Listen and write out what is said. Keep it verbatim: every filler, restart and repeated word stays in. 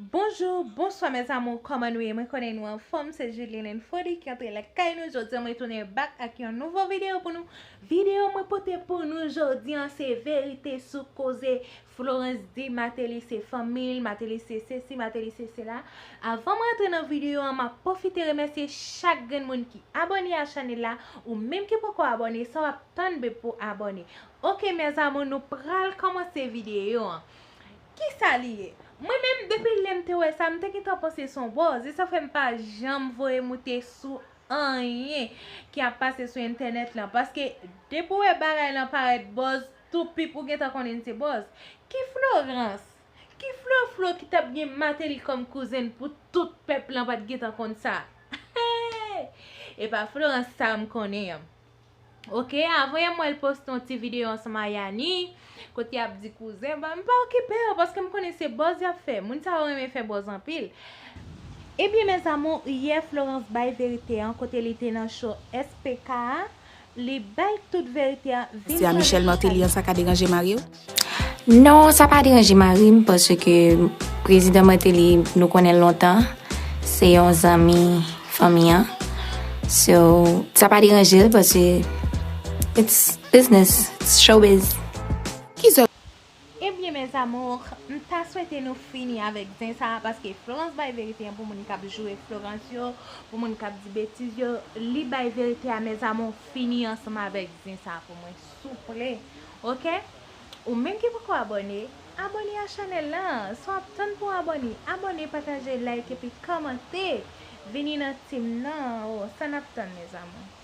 Bonjou, bonswa mes amours, kòman nou ye? Mwen konnen nou anfòm, se Julienne and Fody ki antre lakay nou. Jodi a mwen tounen back ak yon nouvo videyo pou nou. Videyo mwen pote pou nou jodi a se verite sou koze Florence di Martelly se fanmi l, Martelly se sesi, Martelly se sela. Avan mwen antre nan videyo a, m ap pwofite remèsye chak grenn moun ki abòne a chanèl la. Ou menm ki poko abòne, sa w ap tann be pou abòne. Ok mes amours, nou pral kòmanse videyo an. Kisa li ye? Mwen menm depi lè m te wè sa, m te gentan panse se yon buzz, e sa fè m pa janm voye moute sou anyen ki ap pase sou entènèt lan, paske depi w wè bagay lan parèt buzz, tou pip ou gentan konnen se buzz. Ki Florence? Ki Flo Flo ki t ap gen Martelly kòm kouzen pou tout pèp lan pa t gentan konn sa? Epa Florence sa m konnen an. Ok, avan yè m wè l poste yon ti videyo ansanm a Yani, kote y ap di kouzen, bon, m pa okipe yo, paske m konnen se buzz y ap fè. Moun sa yo renmen fè buzz anpil. Ebyen mes amours, yè Florence bay verite an, kote li te nan show S P K a, li bay tout verite an. Se a Michel Martelly an sa ka deranje mari w? Non, sa pa deranje mari m, paske prezidan Martelly, nou konnen l lontan, se yon zanmi fanmi an. So, sa pa deranje l, paske it's business, it's showbiz. Ki zò? Ebyen mes amours, m ta swete nou fini avèk zen sa a, paske Florence bay verite an pou moun k ap joure Florence yo, pou moun k ap di betiz yo, li bay verite a mes amours, fini ansanm avèk zen sa a pou mwen, souple. Ok? Ou menm ki poko abòne, abòne a chanèl lan. Sa w ap tann pou w abòne? Abòne, pataje, like epi kòmante. Vini nan team nan. Oh, sa n ap tann mes amours?